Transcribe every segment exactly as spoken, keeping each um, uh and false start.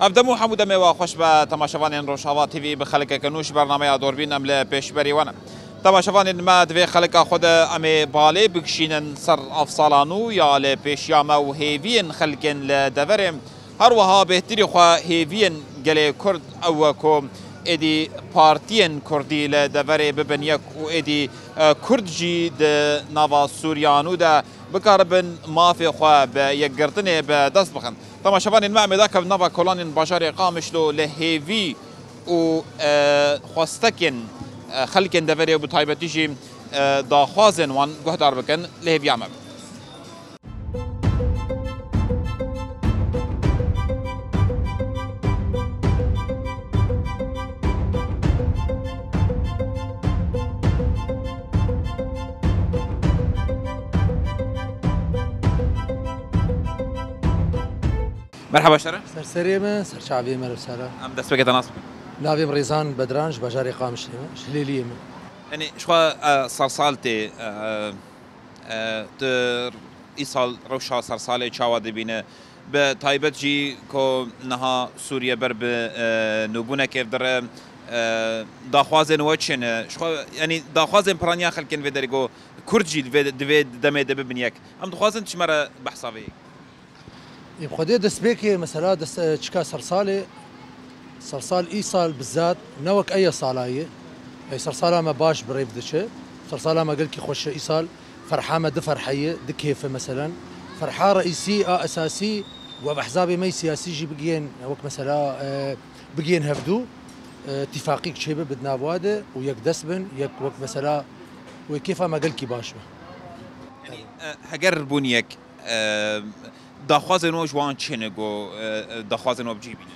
Ev dem û hemû demê we xweş be, temaşevanên Rojava T V. Bi xelkeke nû ji bernameya Dorbîn em li pêşberî we ne. Temaşevanên me, di vê xelika xwe de em ê balê bikişînin ser ev sala nû ya li pêşiya me û hêviyên xelkên li deverê. Her wiha bêhtirî xwe hêviyên gelê Kurd ew e ku êdî partiyên Kurdî li deverê bibin yek û êdî, e, Kurd jî di nava Sûriya nû de bikaribin mafê xwe bi yekgirtinê bi dest bixin. Temaşevanên me, em ê dakevin nava kolanên bajarê Qamişlo li hêvî û, e, xwestekên, e, xelkên deverê û bi taybetî jî, e, daxwazên wan guhdar bikin, li hêviya me bin. Merhaba, şer e. Ser serê me, ser çavê me, ser e. Em destpêkê te nas bikin. Navê min Rêzan Bedran, ji bajarê Qamişlê me, ji Hilêliyê me. Yanî, ji xwe, e, sersal tê, e, e, tu îsal rewşa sersalê çawa dibîne? Bi taybet jî ku niha Sûriye ber bi, e, nûbûnekê dire, e, daxwazên we çi ne? Ji xwe, yanî, daxwazên piraniya xelkên vê derê ku Kurd jî di vê, di vê demê de bibin yek. Em dixwazin tu ji me re behsa vê yekê. Ê, bi Xwedê destpêkê mesela dest, e, çika sersalê, sersal îsal bizat ne wek eya sala ye. Ey sersala me baş bi rêv diçe. Sersala me gelkî xweş e îsal. Ferha me di ferhe ye, di kêf e meselen. Ferha reîsî a esasî, we bi ehzabê me yê siyasî jî bigihên, wek mesela, e, bigihên hevdû, e, tîfaqîk çêbe bi di nav wa de û yekdest bin, yek wek mesela wê kêfa me gelkî baş be. Yanî, e, heger bûn yek, e, daxwazên we ji wan çi ne ku, e, e, daxwazên we bi cî bîne?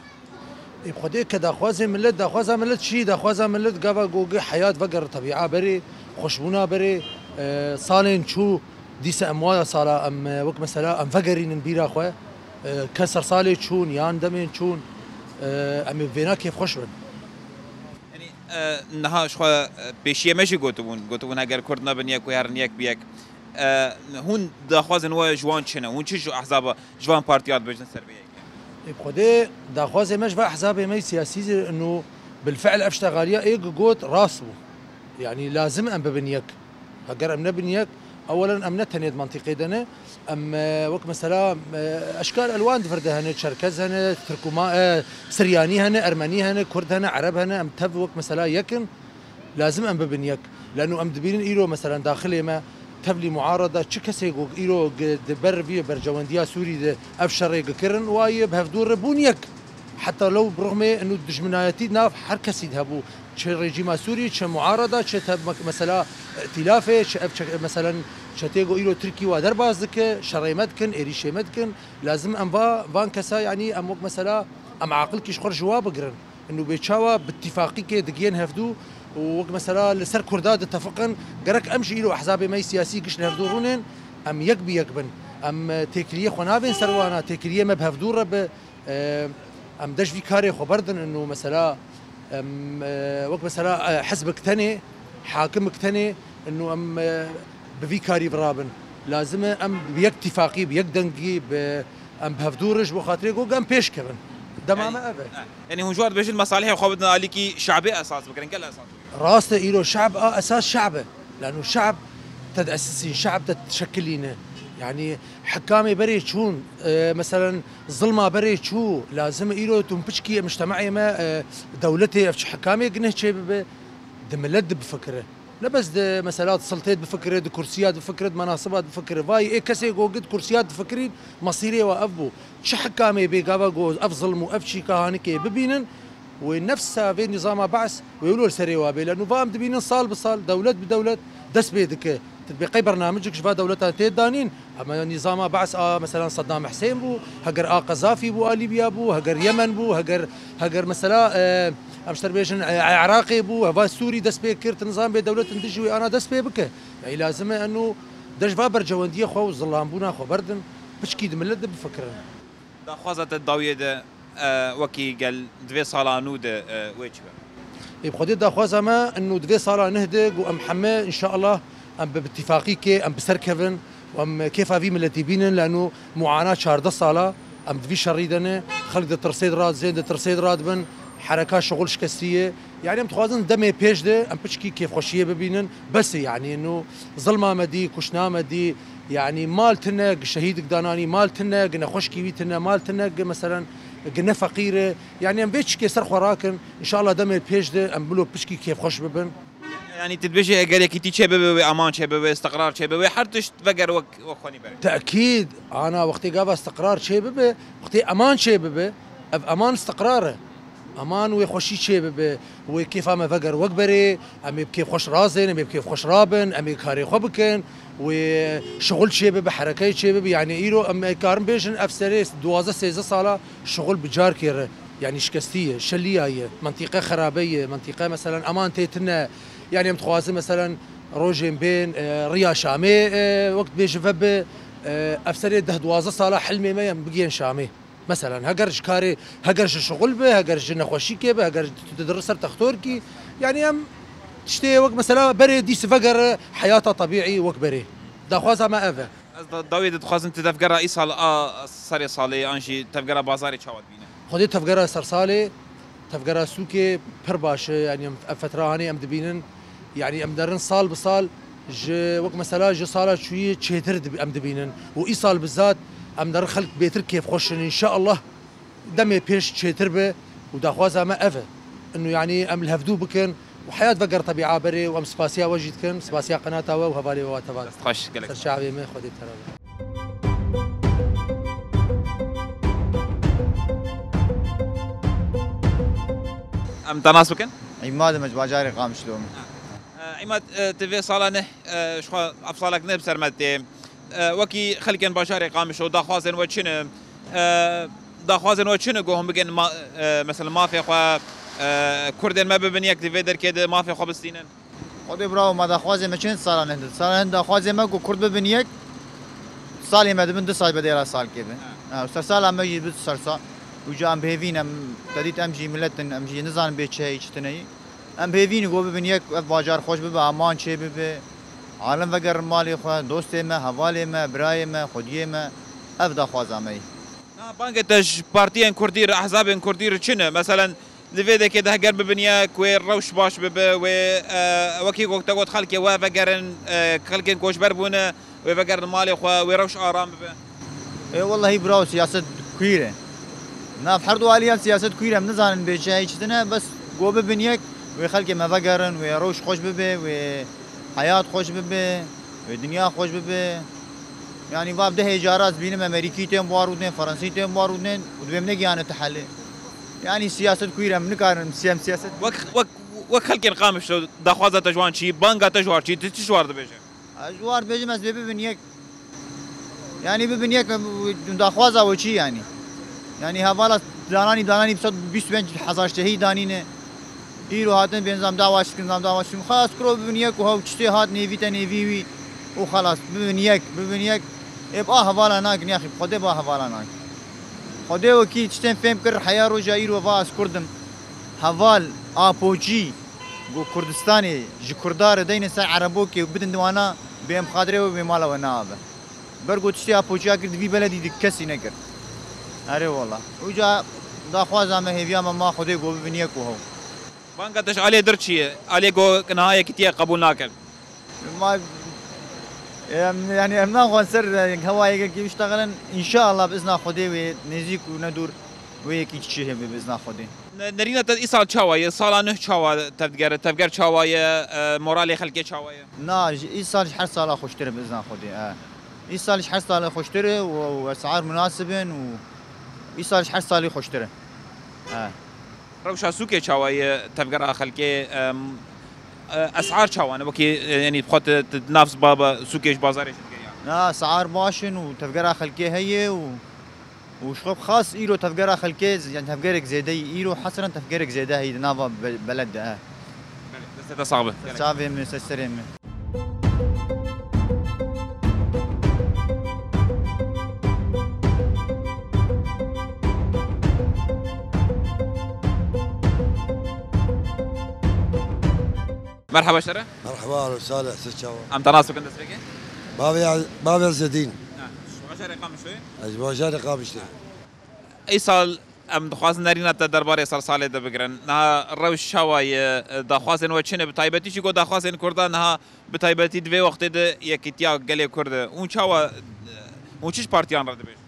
Ê, bi Xwedê ke daxwazê milet, daxwaza milet çi? Daxwaza milet gava ku gi heyat veger tebîa berê, xweşbûna berê, e, salên çû, dîsa em waya sala, em, e, wek mesela em vegerînin bîra xwe, e, ke sersalê çûn, yan demên çûn, e, em ê bi vêna kêfxweş bin. Yanî, e, niha ji xwe, e, pêşiyê me jî gotibûn, gotibûn heger Kurd nebin yek û herin yek bi yek. E, hûn daxwazên we ji wan çi ne? Hûn çi ji ehzaba, ji van partiya dibêjin ser vê yekê? Ê, bi Xwedê daxwazê me ji va ehzabê me yê siyasî jî û bilfi'l ev ştexaliya ê got rast bû. Yanî lazim em bibin yek. Heger em nebin yek, ewelen em ne tenê di mantîqê de ne. Em, e, wek mesela, e, eşkal elwan di vir de hene, Çerkez hene, Tirkuma-, e, Siryanî hene, Ermenî hene, Kurd hene, Ereb hene, em tev wek mesela yek in. Lazim em bibin yek. Leno em dibînin îro, meselen, daxilê me tevlî muarada çi kesê ku îro gi-, di ber vî berjewendiya Sûrî de ev şerê gikirin, wa yê bi hevdû re bûn yek. Heta lew bi rixmê inu dijminayetî nav her kesî de hebû. Çi rejîma Sûrî, çi muarada, çi te-, me-, mesela, îtîlafê, çi ev çe-, meselen, çetê ku îro Tirkî wa derbas dike, şerê me dikin, êrîşê me dikin. Lazim em va, van kesa, yanî em wek mesela, em aqilkî ji xwe ji wa bigirin. Inu bê çawa bi tîfaqîkê digiyên hevdû û wek mesela li ser Kurda ditefiqin, gerek em jî îro ehzabê me yê siyasî giş li hevdû rûnên, em yek bi yek bin. Em, e, têkiliyê xwe navên ser wana, têkiliyê me bi hevdû re bi, e, em deş vî karê xwe berdin, inu mesela, em, e, wek mesela, e, hizbik tenê, hakimik tenê, inu em, e, bi vî karî virabin. Lazim e em bi yek tîfaqî, bi yek dengî, bi, em bi hevdû re ji bo xatirê ku em pêş kevin. Dema me ev e. Yanî hûn ji wan dibêjin mesalihê xwe bidin alîkî şabê esas bikirin, gel esas bikirin. Rast e, îro şab a esas şab e. Lano şab te diesisîn, şab te dişekilîne. Yanî hikamê berê çûn, e, meselen zilma berê çû, lazim e îro tu piçkî mictema'ê me, e, dewletê ev çi hikamê gineh çê bibe, di milet de bifikire. Ne bes di mesela di siltê difikire, di kursiya difikire, di menasiba difikire. Vay ê kesê ku gid kursiya difikirîn, mesîrê wa ev bû. Çi hikamê bê gava ku ev zilm û ev çîka hanikê bibînin, wê nefsa vê nîzama Be's wê wilo li serê wa bê. Leno va em dibînin sal bi sal, dewlet bi dewlet dest pê dike. Tu dibê qey bernamicek ji va dewletan tê danîn, Hema nîzama Be's a, mesela Saddam Husên bû, heger a Qezafî bû, a Lîbya bû, heger Yemen bû, heger, heger mesela, e, em ji te bêjin, e, Iraqê bû, heva Sûrî dest pê kir, tu nizam bê dewletin dijî wê ana dest pê bike. Ey lazim e eno dej va bercewendiyê xwe û zilanbûna xwe berdin, piçkî di milet de bifikirin. Daxwaza te dawiyê de, e, wekî gel di vê sala nû de, e, wê çi be? Ê, bi Xwedê daxwaza me, ino di vê sala neh de, ku em heme, înşallah, em bi, bi tîfaqîkê, em bi ser kevin û em kêfa vî miletî bînin, leno muana çardeh sala, Em di vî şerî de ne, xelk ditirsê diradizên, ditirsê diradibin, hereka şixul şikestî ye. Yanî em dixwazin demê pêş de em piçkî kêfxweşiyê bibînin. Bes e yanî, nû zilma me dî, kuştina me dî, yanî mal tine, gi şehîdik dananî mal tine, gi nexweşkî wî tine, mal tine, gi meselen, gi ne feqîr e. Yanî em vê çikê ser xwe rakin, înşallah demê pêş de em bilo piçkî kêfxweş bibin. Yanî tu dibêjî eger yekîtî çêbibe wê, eman çêbibe, istiqrar çêbibe, her tişt veger wek, wek xwenî berê. Tekîd, ana wextê gava istiqrar çêbibe, wextê eman çêbibe, ev eman istiqrar e. Eman wê xweşî çêbibe, wê kêfa me veger wek berê, em ê bi kêfxweş razên, em ê bi kêfxweş rabin, em ê karê xwe bikin, wê şixul çêbibe, herekeyê çêbibe. Yanî îro em ê karin bêjin ev serê duwazdeh sêzdeh sala şixul bi carkê re. Yanî şikestî ye, şeliya ye, mentîqe xerabe ye, mentîqe meselen eman tê tine. Yanî em dixwazin meselen rojên bên, e, riya Şamê, e, wek dibêjin vebe, e, ev serê deh duwazdeh sala hilmê me ye em bigihên Şamê. Meselen heger ji karê, heger ji şixul be, heger ji nexweşîkê be, heger tu didir ser textorkî. Yanî em tiştê wek mesela berê dîs vegere heyata tebîî wek berê. Daxwaza me ev e. Ez da, dawiyê de dixwazim tu tevgera îsal a serê salê an jî tevgera bazarê çawa dibîne? Xwedê tevgera sersalê, tevgera sûkê pir baş e, yanî em, ev fetrahanê em dibînin, yanî em derin sal bi sal ji, wek mesela ji sala çûyî çêtir dib-, em dibînin û îsal bi zat em derin xelk bêtir kêfxweş in, înşeallah demê pêş çêtir be û daxwaza me ev e. Inu yanî em li hevdû bikin û heyat veger tebîa berê û em spasiya we jî dikin, spasiya qenata we û hevalê we wa teva. Dest xweş, gelek. Ser çavê me, Xwedê bi te re be. Em te nas bikin? Îmad im, ji bajarê Qamişlo me. E, Îmad, e, tu vê sala neh, e, ji xwe ev salek ne bi ser me tê. E, wekî xelkên bajarê Qamişlo daxwazên we çi ne? E, daxwazên we çi ne ku hûn bigên ma-, e, mesela mafê xwe, e, kurdên me bibin yek di vê derkê de mafê xwe bistînin? Xwedê birawo me daxwazê me çi ne sala neh de. Sala neh daxwazê me ku kurd bibin yek, salê me dibin du sal bedêla salkê be. Ha, ser sala me jî bi ser sal. Uca em bi hêvî ne, em, te dît em jî milet in, em jî nizanin bê çi heyî çi tune yî. Em bi hêvî ne ku bibin yek, ev bajar xweş bibe, eman çê bibe. Alem vegerin malê xwe, dostê me, hevalê me, birayê me, xwediyê me. Ev daxwaza me yî. Na bangê te ji partiyên kurdî re, ehzabên kurdî re çi ne? Meselen, li vê dekê de heger bibin yek, wê rewş baş bibe, wê, e, wekî ku te got xelkê we vegerin, e, xelkên koçber bûne, wê vegerin malê xwe, wê rewş aram bibe. Ê wellehî birawo siyaset kwîr e. Nav her du aliyan siyaset kwîr e, em nizanin bê çi heyî çi tune, bes ku bibin yek, wê xelkê me vegerin, wê rewş xweş bibe, wê heyat xweş bibe, wê dinya xweş bibe. Yanî va dehê cara ez bînim Amerîkî tên bi wa rûdinên, Fransî tên bi wa rûdinên û dibêm negihane ti helê. Yanî siyaset kwîr e, em nikarin siyem siyaset. Wek, wek, wek xelkên Qamişlo daxwaza te ji wan çi, banga te ji war çi, tu çi ji war dibêje? Ez ji war dibêjim ez bê bibin yek. Yanî bibin yek, daxwaza we çi yanî? Yanî hevala dananî, dananî bi sed bîst û pênc hezar şehîd danîne. Îro hatin bên zam dawaş dikin, zam dawaş dikin. Xelas kuro bibin yek û hew tiştê hat nêvî te nêvî wî û xelas bibin yek, bibin yek. Ê bi a hevala nakin yaxî, bi Xwedê bi a hevala nakin. Xwedê wekî tiştên fêm kir, heya roja îro va ez kurd im. Heval Apoçî ku Kurdistanê ji Kurda re deyne ser Erebokê û bidin wana bê em xatirê we bê mala we neabe. Ber ku tiştê Apoçiya kir di vî beledî di kesî nekir. Erê wala. Uca daxwaza me hêviya me ma Xwedê ku bibin yek û hew. Banga te ji alê dir çi ye? Alê ku niha yekîtiye qebûl nakin. Ma, em, yanî em naxwazin ser, e, hewayeke kî biştexilin. Înşallah bi izna Xwedê wê nêzîk û ne dûr wê yekî çi hebe bi izna Xwedê. Ne-, nerîna te îsal çawa ye? Sala nuh çawa tevdigere? Tevger çawa ye? E, moralê xelkê çawa ye? Na, ji îsal ji her sala xweştir e bi izna Xwedê. E. Îsal ji her salê xweştir e û, û esar munasib in û îsal ji her salî xweştir e. E. Rewşa sûkê çawa ye tevgera xelkê, em, e, esar çawa ne? Wekî, e, yanî xwe tu, tu nav baba sûkê ji bazarê jî digeriya? Na, esar baş in û tevgera xelkê heye û, û ji xwe bi xas îro tevgera xelkê, yanî tevgerek zêde yî îro, hesren tevgerek zêde heye di nava be-, beled de, e. Belê, destê te sax be. Ser çavê min, ser serê min. Merhaba ji te re. Merhaba, ahlen we sehlen, siz çawa? Em te nas bikin destpêkê? Bavê, Bavê Zedîn. Ha, ji bajarê Qamişloyê? Ez ji bajarê Qamişloyê. Îsal em dixwazin nerîna te derbarê sersalê de bigirin. Niha rewş çawa ye? Daxwazên we çi ne? Bi taybetî jî got daxwazên Kurdan niha bi taybetî di vê wextê de yekîtiya gelê Kurd e. Hûn çawa, hûn çi ji partiyan re dibêjin?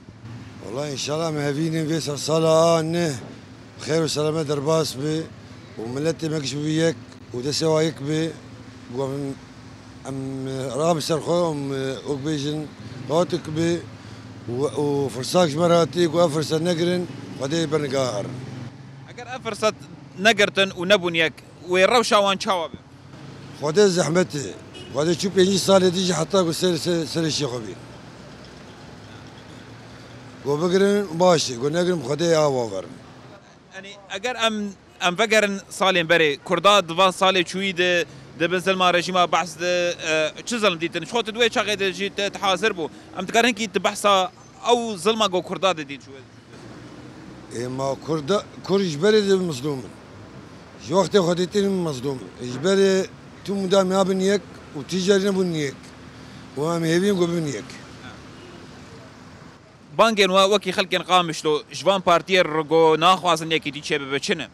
Wala înşallah em hevînin vê sersala a ne bi xêr û selamet derbas bi û miletê me giş bibe yek û destê wa yek be. Ku em, em rabe ser xwe û em, wek bêjin, xatik be û, û firsak ji me re hatî, ku ev firset negirin, Xwedê bernigaha herin. Eger ev firset negirtin û nebûn yek, wê rewşa wan çawa be? Xwedê zehmet e. Xwedê çû pêncî salê dî jî heta ku ser, ser, serê şêxwe bîn. Ku bigirin baş e, ku negirin Xwedê ava verin. Yanî eger em, em vegerin salên berê, Kurda di van salê çûyî de, di bin zilma rejîma Behs de, e, çi zilm dîtin? Ji xwe tu di wê çaxê de jî te, te hazir bû. Em dikarin hinkî tu behsa ew zilma ku Kurda didît ji wê? Ê ma Kurda, Kurd ji berê de mezlûm in. Ji wextê xwe dîtin mezlûm in. Ji berê tu mudam ya bin yek û tîjarî nebûn yek. Û em hêvîn ku bibin yek. Bangên we wekî xelkên Qamişlo ji van partiyê re ku naxwazin yekîtî çêbibe çi ne?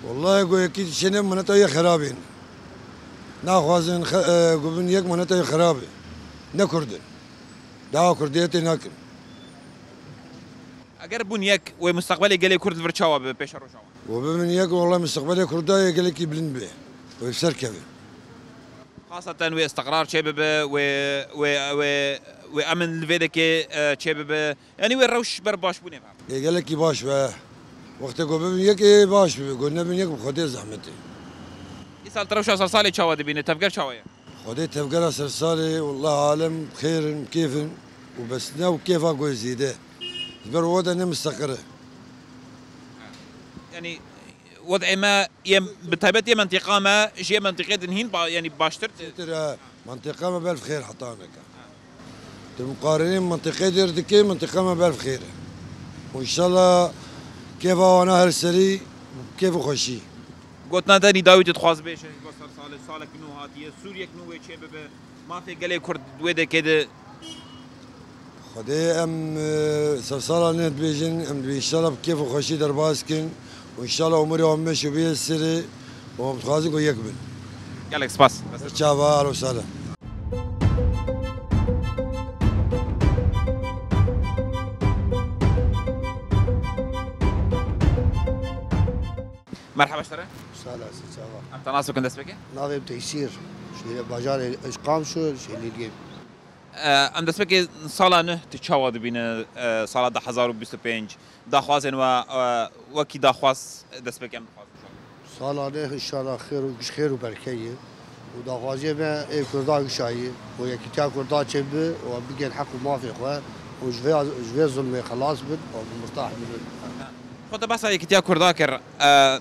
Wallahî ku yekîtî çêne mineta yê xerabê ne. Naxwazin xe-, e, ku bin yek mineta yê xerab e. Ne Kurd in. Dawa Kurdiyetê nakin. Eger bûn yek, wê mustaqbelê gelê Kurd li vir çawa bibe pêşeroja wan? Ku bibin yek, wallahî mustaqbelê Kurda yê gelekî bilind be. Wê bi ser keve. Xaseten wê istiqrar çêbibe, wê, wê, wê, wê emin li vê dekê, e, çêbibe. Yanî wê rewş ber başbûnê ve. Ê gelekî baş be. Wextê ku bibin yek ê baş be, ku nebin yek bi Xwedê zehmet e. Îsal tu rewşa sersalê çawa dibîne? Tevger çawa ye? Xwedê tevgera sersalê, wallah alem xêr in, kêf in û bes ne û kêfa ku zêde. Ji ber we de ne misteqir e. Yanî wed'ê me yê, bi taybet yê mentiqa me ji yê mentiqê din hîn ba-, yanî baştir. Zêtir e, mentiqa me belf xêr heta neke. Tu muqarenê mentiqê dêr dikê, mentiqa me belf xêr e. Û înşallah kêfa wana her serî kêf û xweşî. Gotina te nî dawî tu dixwaz bêje, ji bo sersalê, salek nû hatiye, Sûriyek nû wê çê bibe, mafê gelê Kurd wê dekê de. Xwedê em, e, sersala ne dibêjin, em dibê înşallah bi kêf û xweşî derbas kin û înşallah umurê wan meş û bê serê û em dixwazin ku yek bin. Gelek spas. Çava, alo sala. Merhaba ji te re. Sala sê çava. Em te nas bikin destpêkê? Navê min Teysîr. Şehî bajarê, ez Qamişo, Şehî Lîlgê. E, em destpêkê sala neh tu çawa dibîne, e, sala du hezar û bîst û pênc? Daxwazên we, e, wekî daxwaz destpêkê em dixwazin. Sala neh înşallah xêr û giş xêr û berkeyî. Û daxwaziyê me ê Kurda gişayî û yekîtiya Kurda çêbibe û em bigên heq û mafê xwe û ji vê, ji vê zulmê xelas bin û murtah bibin. Xwe te behsa yekîtiya Kurda kir. E,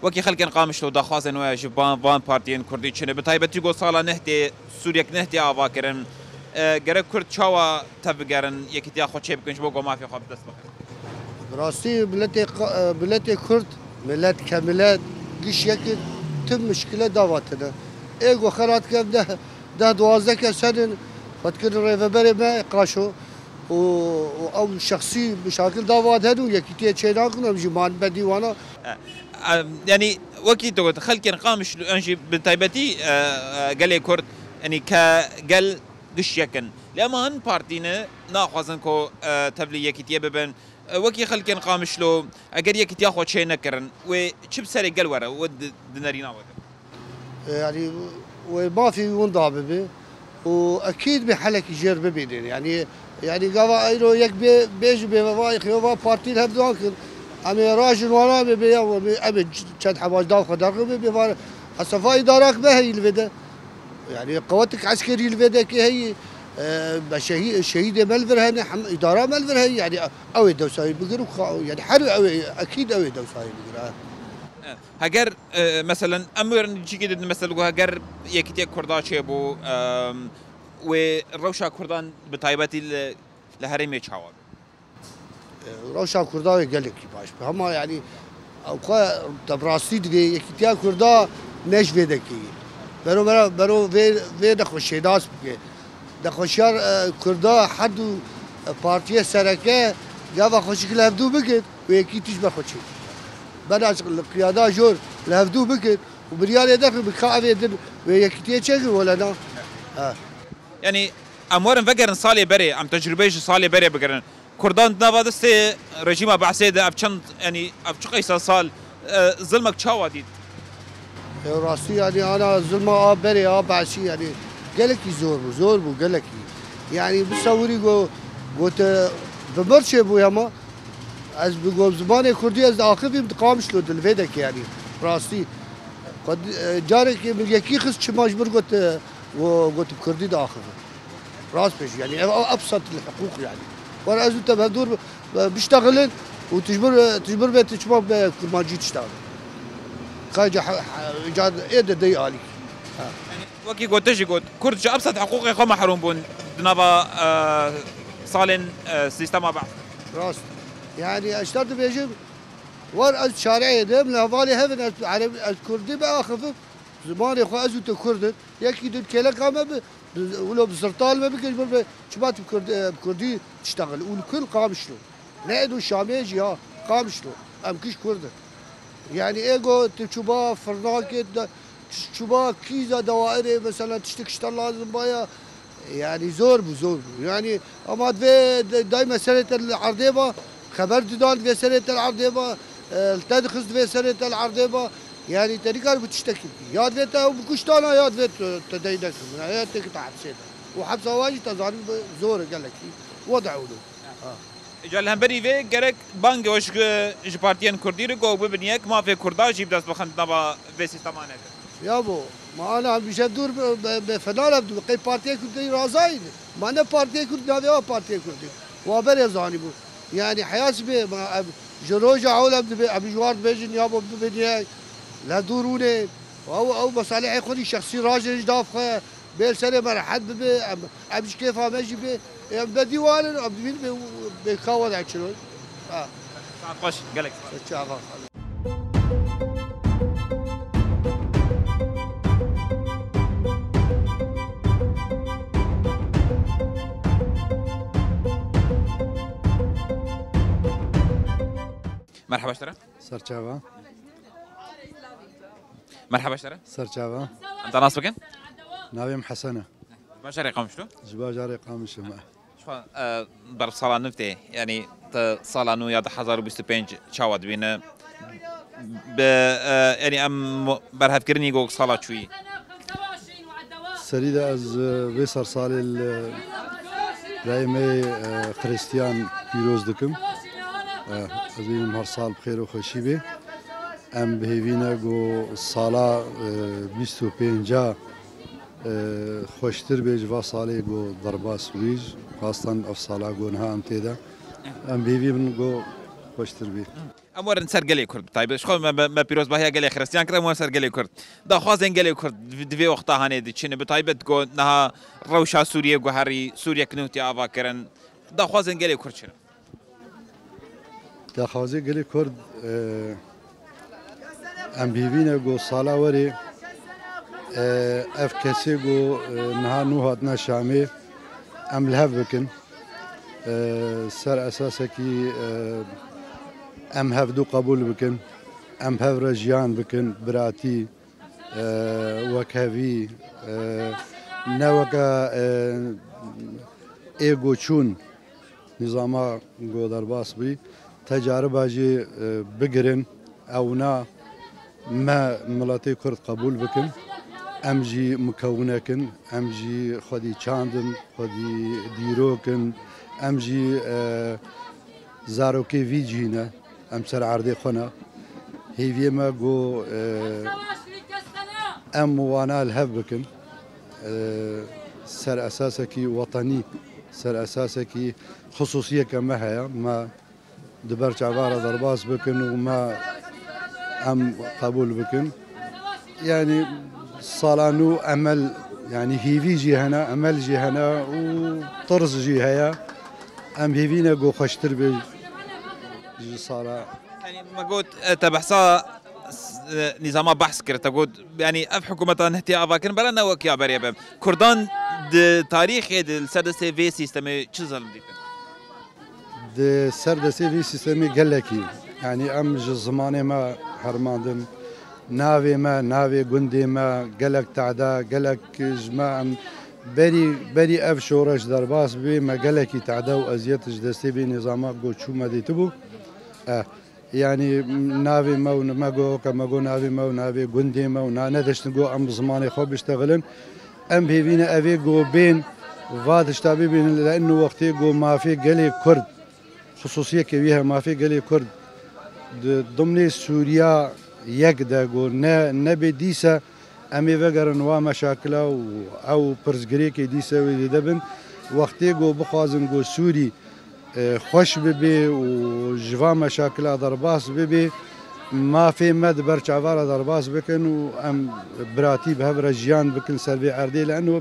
wekî xelkên Qamişlo daxwazên we ji van, van partiyên Kurdî çi ne? Bi taybetî ku sala neh tê, Sûriyek neh tê ava kirin. E, gerek Kurd çawa tev bigerin, yekîtiya xwe çêbikin ji bo ku mafê xwe bi dest bixin? Bi rastî miletê qa-, e, miletê Kurd, milet ke milet, giş yek in, tim mişkile dava tine. Ê ku xerat ke ev deh, deh duwazdeh kes henin, xwe dikirin rêveberê me Qaşo û, û ew şexsî mişakil dava henin û yekîtiyê çê nakin, em jî man bedî wana. E, e, yanî wekî tu got, xelkên Qamişlo, em jî bi taybetî, e, e, gelê Kurd, yanî ke gel giş yek in. Lê ema hin partî ne, naxwazin ku, e, tevlî yekîtiyê bibin. E, wekî xelkên Qamişlo, eger yekîtiya xwe çê nekirin, wê çi bi serê gel were, wê di, di nerîna we de? E, yanî wê mafê wî winda bibe û ekîd bi helekî jêr bibînin. Yanî, yanî gava eyro yek bê, bêjî bê va, xêva partî hev duan kin. Em ê rajin wana bê, bê ya, em ê, em ê çend hema ji dav xwe derxin bê, bê va, esefa îdarak me heyî li vê de. Yanî qewetik eskerî li vê dekê heyî, e, me şehî-, şehîdê me li vir hene, hem îdara me li vir heyî, yanî ew ê dewsayî bigir û xa-, yanî her ew ê, ekîd ew ê dewsayî bigir, ha. Heger, e, meselen, em werin cîkê didin, meselen, ku heger yekîtiye Kurda çêbû, e, wê rewşa Kurdan bi taybetî li, li herêmê çawa be? Rewşa Kurda wê gelekî baş be. Hema, yanî, ew xwe te bi rastî divê yekîtiya Kurda ne ji vê dekê ye. Bero, bero, bero vê, vê nexweşiyê nas bike. Nexweşiya, e, Kurda her du, e, partiyê sereke Gava xweşik li hevdû bikit û yekî tîş be xweşik. Bena li qiyada jor li hevdû bikit û biryarê derxin bi ka evê din wê yekîtiyê çêkir wele na. Ha. Yanî em werin vegerin salê berê, em tecrûbeyê ji salê berê bigirin. Kurdan di nava destê rejîma Behsê de ev çend, yanî ev çi qeysa sal, e, zilmek çawa dît? Ew rastî yanî ana zilma a berê a Behsî yanî gelekî zor bû, zor bû gelekî. Yanî bisewirî go gote bi mir çêbû hema ez bi go zimanê kurdî ez diaxivîm di Qamişlo di li vê dekê yanî rastî. Qed, e, carekê min yekî xist çima ji mir got, e, go, got bi kurdî diaxivim. Rast pêş yanî ev ebsat li hiqûq yanî. Were ez û te bi hevdûr bi- biştexilin û tijbir tijbir be tu çima be kurmancî tiştexilin. Qay ca ca ê de dey alî. Wekî gote jî got, Kurd ji ebsat hiqûqê xwe mehrûm bûn di nava e, salên e, sîstema Behs. Rast. Yanî ez te dibêjim, wer ez çareyê de em li hevalê hevin ez erebî ez kurdî biaxivim. Zimanê xwe ez û tu kurd in. Yekî din kêleka me bi Wilo bi zirtal me bike ji bo be çima tu bi kurd- e, bi kurdî tiştexil û li kul Qamişlo. Ne êdo Şamê jî ha Qamişlo. Em kiş kurd in. Yanî êgo tu çuba firnakê de çuba kîza dewairê mesela tiştek ji te lazim baya. Yanî zor bû zor bû. Yanî ama divê de- day meselê te li erdê ba xeber didan divê serê te li erdê ba e, li te dixist divê serê te li erdê ba. Yanî te nikar bi tiştekî bikî. Ya divê te ew bikuştana ya divê tu- te dey nekirina ya têkita hepsê de. Û hepsa wan jî te zanî bi zor e gelekî. Wede ewlo. Ha. Îca li hemberî vê gerek bangê we ji, ji partiyên kurdî re ku ew bibin yek mafê kurda jî bi dest bixin di nava vê sîstema neke. Ya bo, ma ana em ji dûr be- be- be fenar ev dû. Qey partiyê kurdî razayî ne. Ma ne partiyê kurd navê wa partiyê kurdî. Wa berê zanî bû. Yanî heyas bê, ma ev ji roja ewil em dibê, em ji war dibêjin ya bo bibin yek. Li dûr rûnê. Ew, ew mesalihê xwe dî şexsî rajin ji dav xwe. Bê li serê me rehet bibe, em, em ji kêfa me jî bê. Em bedî wan in, em dibîn bê, bê ka we de çiro. Ha. Saet xweş, gelek spas. Çava. Merhaba ji te re. Serçava. Merhaba ji te re. Serçava. Em te nas bikin? Navê min Hesen e. Ji bajarê Qamişlo? Ji bajarê Qamişlo me. Ji xwe, e, berf sala nû tê, yanî te sala nû ya du hezar û bîst û pênc çawa dibîne? Bi, e, yanî em berhevkirinî got sala çûyî. Serî de ez, e, vê sersalê li birayê me yê, e, Xiristiyan pîroz dikim. E, ez bînim her sal bi xêr û xweşî bê. Em bi hêvî ne ku sala, e, bîst û pênca, e, xweştir bê ji va salê ku derbas bûyî, xastan ev sala ku niha em tê de. Em bi hêvî bin ku xweştir bê. Em werin ser gelê Kurd bi taybet. Ji xwe me, me, me pîrozbahiya gelê Xiristiyan kir, em werin ser gelê Kurd. Daxwazên gelê Kurd di, di vê wexta hanê diçin, bi taybet ku niha rewşa Sûriyê guherî, Sûriyek nû tê avakirin. Daxwazên gelê Kurd çi ne? Daxwazê gelê Kurd, e, em bi hêvî ne ku sala werê, e, ev kesê ku, e, niha nû hatine Şamê, em li hev bikin. E, ser esasekî, e, em hevdû qebûl bikin, em hev re jiyan bikin, biratî, e, wekhevî, e, ne weke, e, ê ku çûn nîzama ku derbas bûyî, tecariba jî, e, bigirin, ewna me miletê Kurd qebûl bikin, em jî mikewinek in, em jî xwedî çand in, xwedî dîrok in, em jî, e, zarokê vî cihî ne. Em ser erdê xwe ne. Hêviyê me ku, e, em wana li hev bikin. E, ser esasekî wetenî, ser esasekî xisûsiyeke me heye. Me di ber çava re derbas bikin û me em qebûl bikin. Yanî sala nû emel, yanî hêvî jî hene, emel jî hene û tirs jî heye. Em hêvî ne ku xweştir be ji sala. Yanî me got, e, te behsa, e, nîzama behs kir, te got, yanî ev hikûmeta neh tê avakirin, bela ne wek ya berê be. Kurdan di tarîxê de li ser destê vê sîstemê çi zilm dîtin? Di ser destê vî sîstemê gelekî, yanî em ji zimanê me hermandin, navê me, navê gundê me gelek tehda, gelek ji me em berî, berî ev şoreş derbas bibê, me gelekî tehda û eziyet ji destê vê nîzama ku çû me dîtibû. Eh, yanî navê me û me got, ke me got navê me û navê gundê me û na nediştin got em bi zimanê xwe biştexilin. Em hêvî ne evê got bên va tişta bibînin, li eno wextê got mafê gelê Kurd, xisûsiyekê wî heye, mafê gelê Kurd di dimnê Sûriya yek de got ne, nebê dîse em ê vegerin wa meşakila û ew pirsgirêkê dîse wê zêde bin. Wextê got bixwazin got Sûrî, e, xweş bibê û ji va meşakila derbas bibê, mafê me di ber çava re derbas bikin û em biratî bi hev re jiyan bikin ser vê erdê. Li eno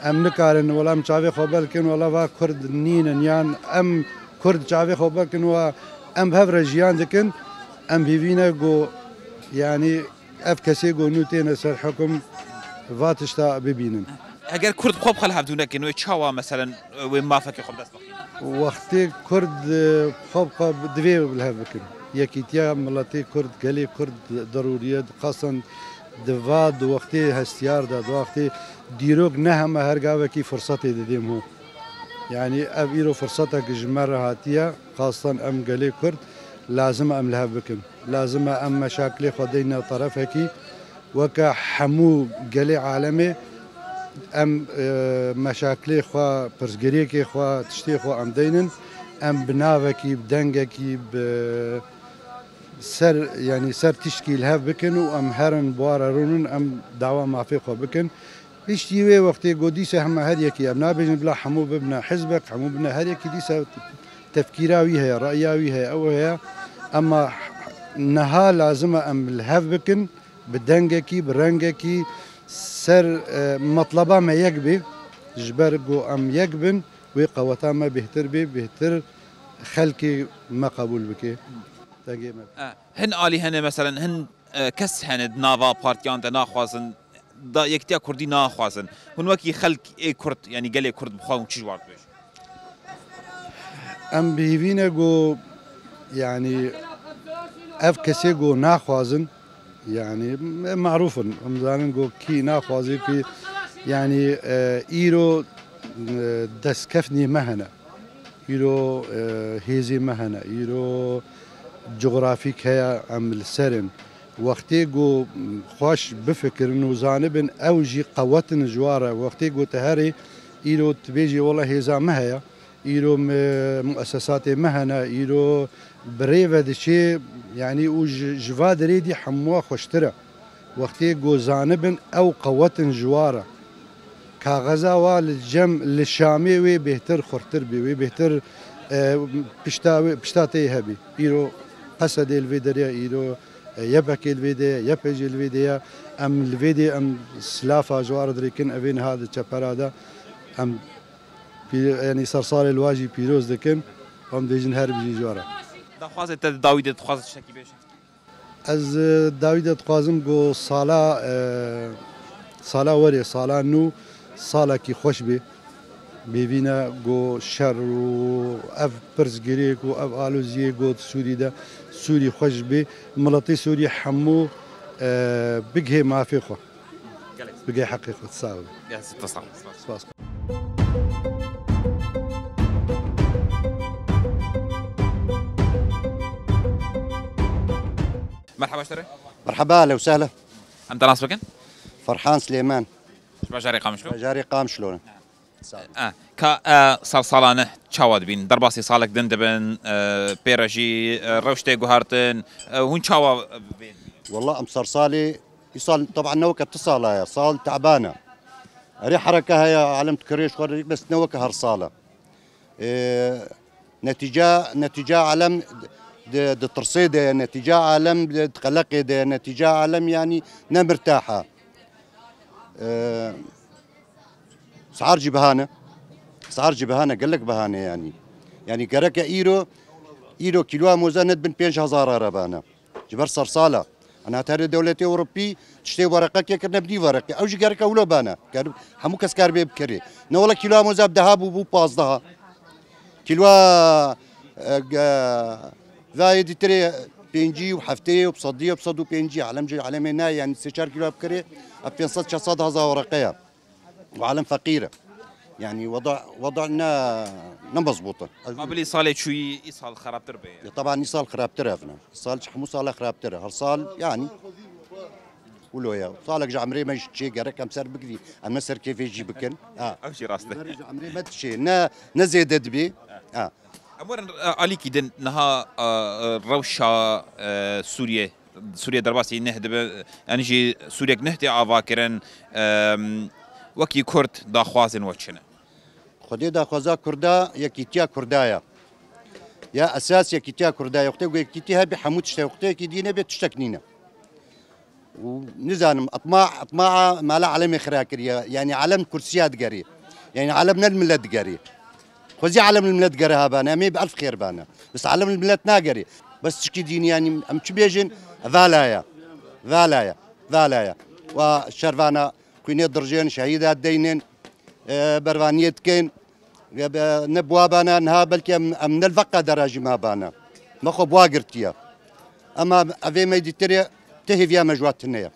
em nikarin, wela em çavê xwe belkin, wela va Kurd nînin, yan em Kurd çavê xwe belkin, wa em bi hev re jiyan dikin, em hêvî ne got, yanî ev kesê got nû têne ser hukum va tişta bibînin. Heger Kurd xwe bi xwe li hev dû nekin, wê çawa, meselen, wê mafekê xwe bi dest bixînin? Wextê Kurd, e, xwe bi xwe divê li hev bikin. Yekîtiya miletê Kurd, gelê Kurd derûriye, xasan di va di wextê hestiyar de, di wextê dîrok ne heme her gavekî firsetê didêm ho. Yanî ev îro firsetek ji me re hatiye, xasan em gelê Kurd lazim e em li hev bikin. Lazim e em meşakilê xwe deyne terefekî, weke hemû gelê alemê em, e, meşakilê xwe, pirsgirêkê xwe, tiştê xwe em deynin. Em bi navekî, bi dengekî, bi ser, yanî ser tişkî li hev bikin û em herin bi wa re rûnin, em dawa mafê xwe bikin. Piştî wê wextê got dîse heme her yekî, em nabêjin bila hemû bibine hizbek, hemû bibine her yekî, dîse tefkîra wî heye, reya wî heye, ew heye. Ema niha lazim e em li hev bikin, bi dengekî, bi rengekî ser, e, metleba me yek bê. Ji ber ku em yek bin, wê qeweta me bêhtir bê, bêhtir xelkê me qebûl bike. Dengê me. E, hin alî hene, meselen, hin, e, kes hene di nava partiyan de naxwazin, da yekitiya Kurdî naxwazin. Hûn wekî xelk ê Kurd, yanî gelê Kurd bi xwe hûn çi ji wan dibêjin? Em bi hêvî ne ku, yanî, ev kesê ku naxwazin, yanî, em marûf in. Em zanin ku kî naxwaze, kî, yanî, e, îro, e, destkeftinê me hene. Îro, e, hêzê me hene. Îro cografîk heye, em li ser in. Wextê ku xweş bifikirin û zanibin, ew jî qewet in ji wa re. Wextê ku tu herê, îro tu bêjî, wela hêza me heye. Îro me, muesesatê me hene, îro bi rê ve diçê, yanî û ji, ji va dirê dî hemû xweştir e. Wextê ku zanibin ew qewet in ji wa re. Kaxeza wa li cem, li Şamê wê bêhtir xurtir bê, wê bêhtir, e, pişta wê, pişta tê hebî. Îro Qesedê li vê derê ye, îro, e, Y P G li vê de ye, Y P G li vê de ye. Em li vê dê em silafa ji wa re dirêkin, evê niha di çepera de em Pîr-, yanî sersalê li wa jî pîroz dikin, em dibêjin her bijî ji we re. Daxwazê te di dawî de dixwaze tiştekî bêje? Ez, e, dawî de dixwazim ku sala, e, sala werê, sala nû, salekî xweş bê. Bêvîne ku şer û ev pirsgirêk û ev aloziyê ku di Sûrî de, Sûrî xweş bê. Miletê Sûrî hemû, e, bigihê mafê xwe. Gelek. Bigê heqê xwe, sağ ol. Gelek, spas. Spas. Merhaba ji te re. Merhaba, ehlen û sehlen. Em te nas bikin? Ferhan Silêman. Ji bajarê Qamişlo? Bajarê Qamişlo ne. Sağ ol. E, ka, e, sersalane çawa dibîn? Derbasî salek din dibin, e, pê re jî, e, rewş tê guhertin, e, hûn çawa, e, bên? Walla em sersalê Îsal teban ne weke tu sala ye, sal teban e. Erê hereke heye, alem dikirê ji xwe re, bes ne weke her sal e. Ê, netîca, netîca alem di, di tirsê de ye, netîca alem di, di qeleqê de ye, netîca alem yanî ne mirtah e. Ê, sar jî bihane, sar jî bihane, gelek bihane yanî. Yanî gereke îro, îro kîloya moze ne dibin pênc hezar re bane. Ji ber sersala. Ana terê dewletê Ewropî tiştê wereqekê kirine bi nî wereqê. Ew jî gereke wilo bane. Ger-, hemû kes kar bê bikerê. Ne wela kîloya moza bi deha bû, bû pazdeh. Kîloya, Ege vayê dîtirê pêncî û heftê û sedî û sed û pêncî alem ji alemê ne, yani sê çar kîlo bikirê, ev pênc sed şeş sed heza wereqe ye. Û alem feqîr e. Yani weda, weda ne, ne mezbût e. Qabilî salê çûyî îsal xerabtir bê. Ya, taban îsal xerabtir e evne. Îsal ji hemû sala xerabtir e. Her sal yani. Wilo ye. Salek ji emrê me jî çê gerek em ser bigirî. Em ne ser kêfê jî bikin. Ha. Ev jî rast e. Ji emrê me dişê. Ne, ne zêde dibê. Ha. Em werin, e, alîkî din niha, e, e, rewşa, e, Sûriyê, Sûriye derbasî neh dibe, yani jî Sûriyek neh tê ava kirin, e, wekî Kurd daxwazên we çi ne? Xwedê daxwaza Kurda, yekîtiya Kurda ye. Ya esas yekîtiya Kurda ye. Wextê ku yekîtî hebe hemû tişt e. Wextê yekîtî nebe tiştek nîne. Û nizanim, etma, etmaa mala alemê xira kiriye. Yani alem kursiya digerî. Yani alem ne li millet digerî. Xwezî alem li millet digere ha bane. Em ê bi elf xêr bane. Bes alem li millet nagerî. Bes çikî dînî yani em çi bêjin? Vala ye. Vala ye. Vala ye. Wa şervana xwînê dirjên, şehîda deynin, e, bervaniyê dikin. Ya be, ne bi wa bana niha belkî em, em ne li veqa dera jî me bana. Me xwe bi wa girtiye. Ema evê me dîtirê ti hêviya me ji wa tune ye.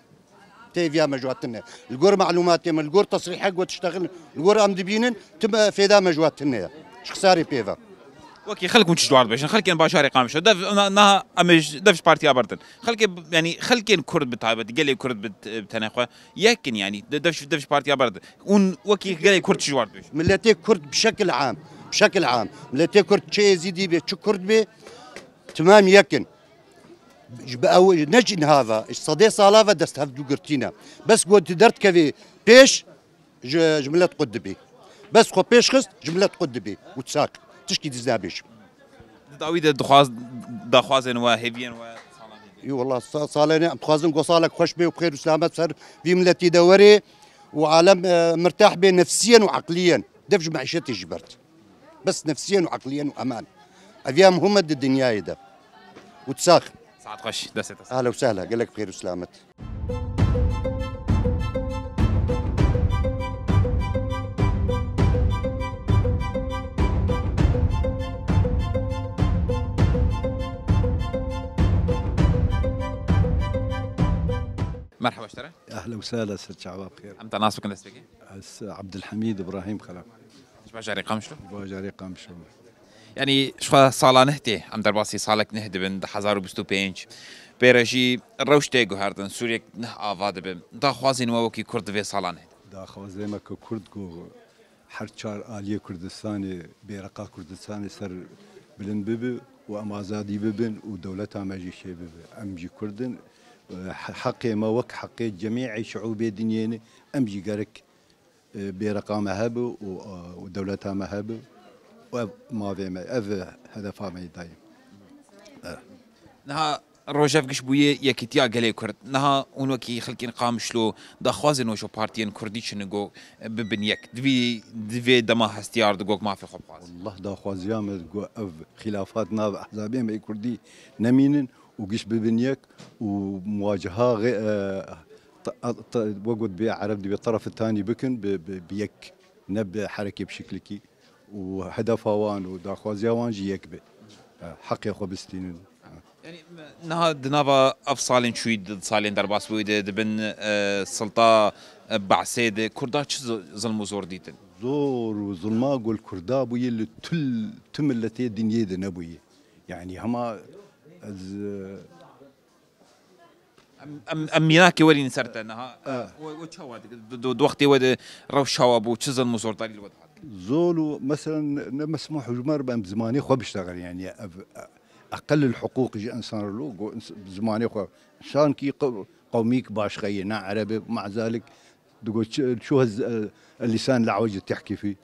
Ti hêviya me ji wa tune ye. Li gor malûmatê me, li gor tesrîhek got tiştexil, li gor em dibînin, ti me fêda me ji wa tune ye. Ji xisarê pê ve. Wekî xelk hûn çi ji wan dibêjin? Xelkên bajarê Qamişlo. Dev, na, na, em ê ji, dev ji partiya berdin. Xelkê, yani xelkên Kurd bi taybet, gelê Kurd bi, bi tenê xwe. Yek in yani. De, dev ji, dev ji partiya berdin. Hûn wekî gelê Kurd çi ji wan dibêjin? Milletê Kurd bi şekil am. Bi şekil am. Milletê Kurd çi Êzîdî bê, çi Kurd bê, timam yek in. Ji bi ew ne jî niha ve, ji sedê sala ve dest hevdû girtî ne. Bes got tu derdikevî pêş, ji, ji millet qut dibî. Bes xwe pêş xist, ji millet qut dibî. Û çak. Tişkî dî ez nabêjim. Di dawî de dixwaz, daxwazên we, hêviyên we, salan hêviyên. Î, wela, sa-, salê ne, em dixwazin ku salek xweş bê û bi xêr û selamet ser vî miletî de werê û alem, e, mirtah bê nefsiyen û eqliyen. Dev ji meîşetê jî berd. Bes nefsiyen û eqliyen û eman. Ev ya muhim e di dinyayê de. Û sax. Saet xweş, destê te. Ehla û sehla, gelek bi xêr û selamet. Merhaba ji te re. Ehla û sehla, ser çava bi xêr. Em te nas bikin destpêkê. Ez Abdulhamîd Îbrahîm Xelef. Ji bajarê Qamişlo? Ji bajarê Qamişlo. Yanî ji xwe sala neh tê, em derbasî salek neh dibin, du hezar û bîst û pênc. Pê re jî rewş tê guhertin, Sûriyek neh ava dibe. Daxwazên we wekî Kurd di vê sala neh de? Daxwazê me ku Kurd ku her çar aliyê Kurdistanê, bêreqa Kurdistanê ser bilind bibe û em azadî bibin û dewleta me jî çê bibe. Em jî Kurd in, e, he-, heqê me wek heqê cemî şiûbê dinyê ne, em jî gerek e, bêreqa me hebe û, e, û dewleta me hebe û ev mavê me, ev hedefa me yê daîm. E. Niha rojev giş bûye yekîtiya gelê Kurd. Niha hûn wekî xelkên Qamişlo daxwazên we ji partiyên Kurdî çi ne ku bibin yek? Divî, divê dema hestiyar di ku mafê xwe bixwaze. Wallah daxwaziya me ku ev xilafat nav ehzabê me yê Kurdî nemînin û giş bibin yek û muwaceha xê-, e, T-, t-, wek got bê Ereb dibê teref tanî bikin bi, bi, bi yek, ne bi herekê bi şiklikî û hedefa wan û daxwaziya wan jî yek be. E, heqê xwe bistînin. Yanî, niha di nava ev salên çûyî, di salên derbas bûyî de, di bin, e, silta, e, Be'sê de Kurda çi z-, zilm û zor dîtin? Zor û zilma gol Kurda bûye li tul, tu miletê dinyê de nebûye. Yanî hema ez, e, Em, em, em mînakê werîn ser te niha. E, we, we çawa dikir? Di, di, di wextê we de rewş çawa bû, çi zilm û zordarî li we dihat? Zol û, meselen, ne, ne mesmûh ji me re em zimanê xwe biştexilin, yani ev, e, eqel el huqûq ji insan re lo, go ins-, zimanê xwe. Şankî qew-, qewmîk başqe ye, ne ereb e, mezalik, digo çi, çi hez, e, el lisan el awec tehkî fî.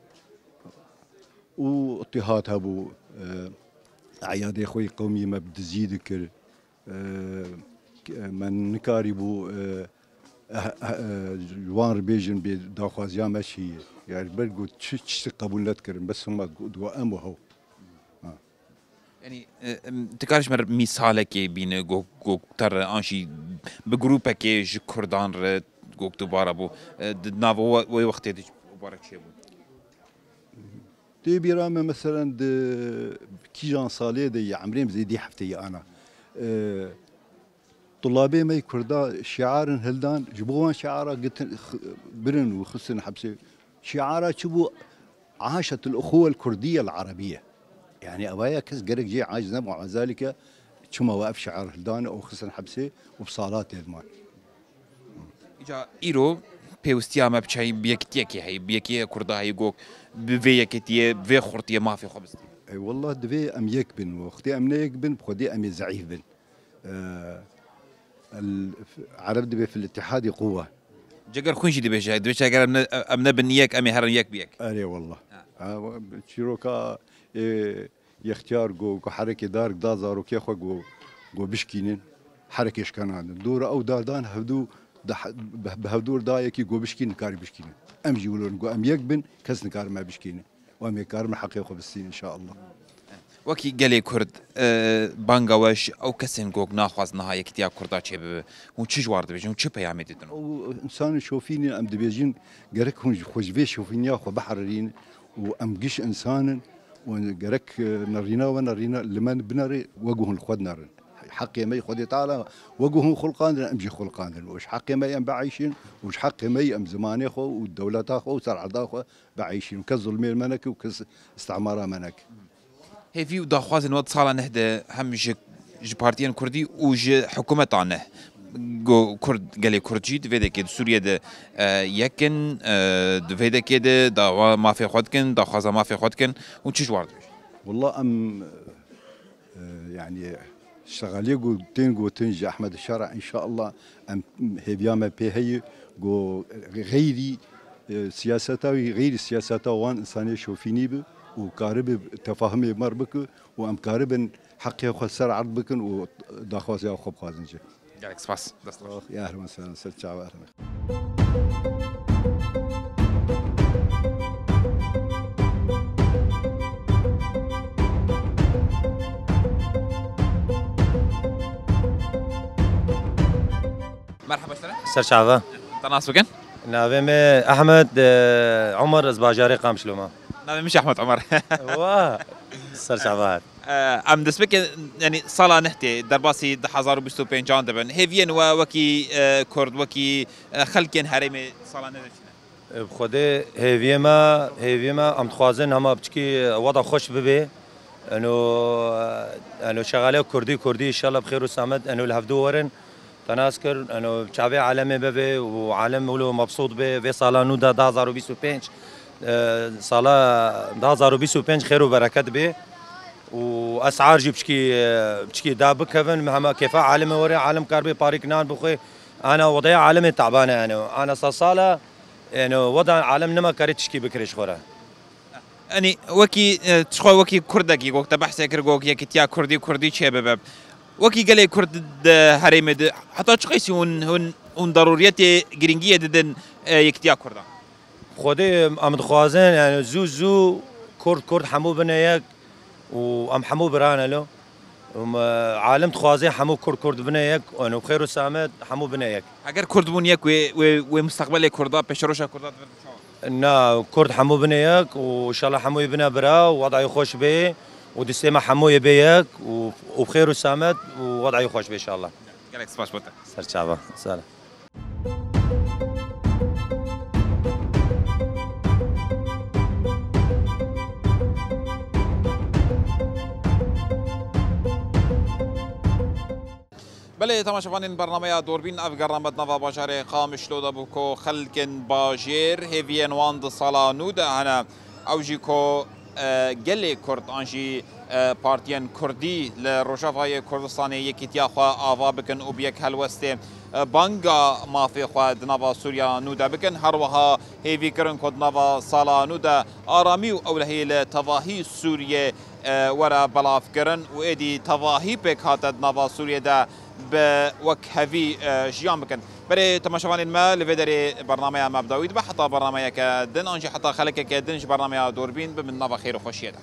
Û ittihat hebû, e, eyadê xwe yê qewmî me bi dizî dikir. E, me nikarîbû, e, eh, eh, ji wan re bêjin bê daxwaziya me çi ye. Ya ji ber ku çi, çi qebûl nedikirin, bes hema got, got em û hew. Ha. Yanî, e, em, tu karî ji me re mîsalekê bîne, ku, ku te re an jî bi grûpekê ji Kurdan re, ku tu bara bû, e, di nava we, wê wextê de ji bo re çêbû? Tê bîra me, meselen, di kîjan salê de yê, emrê min zêdî heftê yê ana. E, tulabê me yê Kurda şiarin hildan, ji bo wan şiara gitin, x-, birin û xistin hepsê. Şiara çi bû? Aşet el-uxuwe el-kurdiye el-arabiye. Yani, evaya kes gerek jê aciz nebû, ama zalike çima we ev şiar hildan û xistin hepsê û bi salatê diman. Îca îro pêwistiya me bi çayî, bi yekitiyekê heyî, bi yekê Kurda heyî, gok bi vê yekitiyê, bi vê xurtiyê mafê xwe bistînin. Ey wallah, divê em yek bin. Wextê em ne yek bin, bi xwedê em ê zeîf bin. Ee, el, Ereb dibê fil ittihadi quwwe. Ceger xwîn jî dibêje, dibêje eger em ne, em nebin yek, em ê herin yek bi yek. Erê wallah. Ha. Ha, çîroka, e, Yextiyar got, got, herekê darek da zarokê xwe, got, got, bişkînin, herekê şikanandin. Dora ew dardan hevdû da-, bi, bi hevdûr da yekî, got, bişkîn, nikarî bişkînin. Em jî wilo got, em yek bin, kes nikare me bişkîne. Û em ê karin heqê xwe bistînin, înşallah. Wekî gelê Kurd, e, banga we ji ew kesên got naxwazin niha yekîtiya Kurda çêbibe, hûn çi ji war dibêjin, hûn çi peyamê didin? Ew însanên şofînî em dibêjin, gerek hûn ji xwe ji vê şofîniya xwe biherînin. û em giş însan in û gerek, e, nerîna we nerîna li me binerê, wek hûn li xwe dinerin. Heqê me yê Xwedê Teala wek hûn xulqandin, em jî xulqandin. Û ji heqê me em bieyşin û ji heqê me em zimanê xwe û dewleta xwe û sererda xwe bieyşin. Kes zulmê me neke û kes istimara me neke. Hêvî û daxwazên we di sala neh de hem ji, ji partiyên kurdî û ji hikûmeta neh, go-, Kurd, gelê Kurd jî di vê dekê di Sûriyê de, e, yek in, e, di vê dekê de dawa mafê xwe dikin, daxwaza mafê xwe dikin û çi ji war dibêjin? Wela em, e, yanî şexaliyê ku tên gotin ji Ehmed Şera, înşallah em hêviya me pê heye ku xeyrî, e, siyaseta wî, xeyrî siyaseta wan însanê şofînî bi û karibe tefahumê me re bike û em karibin heqê xwe ser erd bikin û daxwaziya xwe bixwazin jî. Gelek spas. Dest baş. Oh, ya ehlen sehlen, ser çava, ehlen. Merhaba, sere. Ser çava. Te nas bikin? Navê me Ehmed, e, Omer, ez bajarê Qamişlo me. Navê min jî Ehmed Omer. Wa, ser çava hat. E, em dest bikin, yanî sala neh tê, derbasî du hezar û bîst û pêncan dibin. Hêviyên we wekî, e, Kurd, wekî, e, xelkên herêmê sala neh de çi ne? E, bi Xwedê hêviyê me, hêviyê me, em dixwazin hema biçikî weda xweş bibe. Eno, eno şexale Kurdî, Kurdî, înşallah bi xêr û selamet, eno li hevdû werin. Te nas kir, eno çavê alemê bibe û alem wilo mebsût be. Vê sala nû de du hezar û bîst û pênc, e, sala du hezar û bîst û pênc xêr û bereket be û esar jî piçkî, e, piçkî da bikevin, hema kêfa alemê were, alem kar bê parîk nan bixwe. Ana wedaya alemê taban e, eno ana sed sala, eno weda alem nema karê tişkî bikire ji xwe re. Enî wekî, e, tu xwe wekî Kurdekî gok, te behsê kir gok yekîtiya Kurdî, Kurdî çêbibe. Wekî gelê Kurd di herêmê de heta çi qeysî hûn, hûn, hûn darûriyetê, girîngiyê didin, e, yekîtiya Kurdan? Xwedê em dixwazin, yani, zû zû Kurd, Kurd hemû bine yek û em hemû biran e lo. Em, e, alim dixwaze hemû Kurd, Kurd bine yek, yani, xêr û samet hemû bine yek. Eger Kurd bûn yek wê, wê, wê mustaqbelê Kurda, pêşeroşa Kurda divir çawa? Na, Kurd hemû bine yek û inşallah hemû yê bine bira û wedayê xweş bê û distê me hemû yê bê yek û, û xêr û samet û wedayê xweş bê inşallah. Gelek spas bo te. Ser çava. Sağ ol. Belê, temaşevanên bernameya Dorbîn, ev gerran me di nava bajarê Qamişlo de bû ku xelkên bajêr hêviyên wan di sala nû de hene. Ew jî ku, e, gelê Kurd an jî, e, partiyên Kurdî li Rojavayê Kurdistanê yekîtiya xwe ava bikin û bi yek helwestê, e, banga mafê xwe di nava Sûriya nû de bikin. Her wiha hêvî kirin ku di nava sala nû de aramî û ewlehiyê li tevahî Sûriyê, e, were belavkirin û êdî tevahî pêk hate di nava Sûriyê de bi wekhevî, e, jiyan bikin. Berê temaşevanên me, li vê derê bernameya me bi dawî dibe. Heta bernameyeke din an jî heta xelekeke din ji bernameya Dorbîn, bibin nava xêr û xweşiyê de.